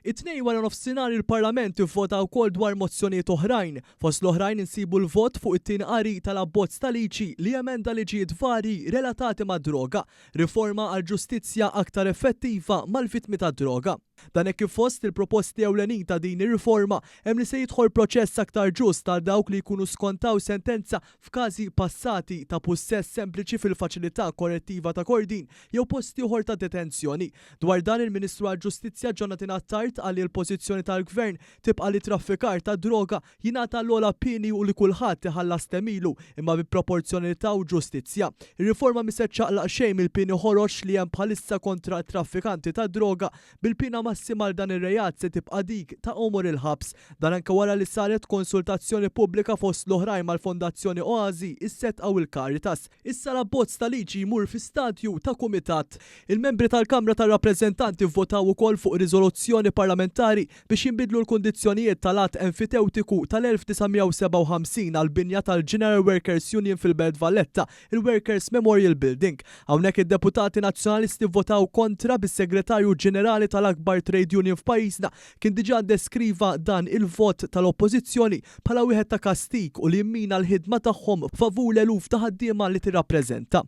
It-Tnejn wara nofsinhar il-Parlament ivvota wkoll dwar mozzjonijiet oħrajn. Fost l-oħrajn insibu l-vot fuq it-tieni qari tal-abbozz ta' liġi li jemenda liġijiet varji relatati mad-droga, riforma għal ġustizzja aktar effettiva mal-vittmi tad-droga. Dan hekk kif fost il-proposti ewlenin ta' din ir-riforma hemm li se jidħol proċess aktar ġust għal dawk li jkunu skontaw sentenza f'każi passati ta' pussess sempliċi fil-Faċilità Korrettiva ta' Kordin jew post ieħor ta' detenzjoni. Dwar dan il-Ministru għall-Ġustizzja Jonathan Attard qal li l-pożizzjoni tal-Gvern tibqa' li traffikar tad-droga jingħata l-ogħla pieni u li kulħadd iħallas t'għemilu imma bi proporzjonalità u ġustizzja. Ir-riforma mhi se ċċaqlaq xejn mill-pieni ħorox li hemm bħalissa kontra t-traffikanti tad-droga, bil-piena massima għal dan ir-reat se tibqa' dik ta' għomor il-ħabs. Dan anke wara li saret konsultazzjoni pubblika fost l-oħrajn mal-Fondazzjoni Oasi, is-Sedqa u l-Caritas. Issa l-abbozz ta' liġi jmur fi stadju ta' kumitat. Il-membri tal-Kamra tar-Rappreżentanti vvotaw ukoll fuq riżoluzzjoni parlamentari biex jinbidlu l-kundizzjonijiet tal-Att Enfitewtiku tal-1957 għall-binja tal-General Workers' Union fil-Belt Valletta, il-Workers' Memorial Building. Hawnhekk id-deputati Nazzjonalisti vvotaw kontra bis-Segretarju Ġenerali tal-akbar trade union f'pajjiżna kien diġà ddeskriva dan il-vot tal-Oppożizzjoni bħala wieħed ta' kastig u li jimmina l-ħidma tagħhom favur l-eluf ta' ħaddiema li tirrappreżenta.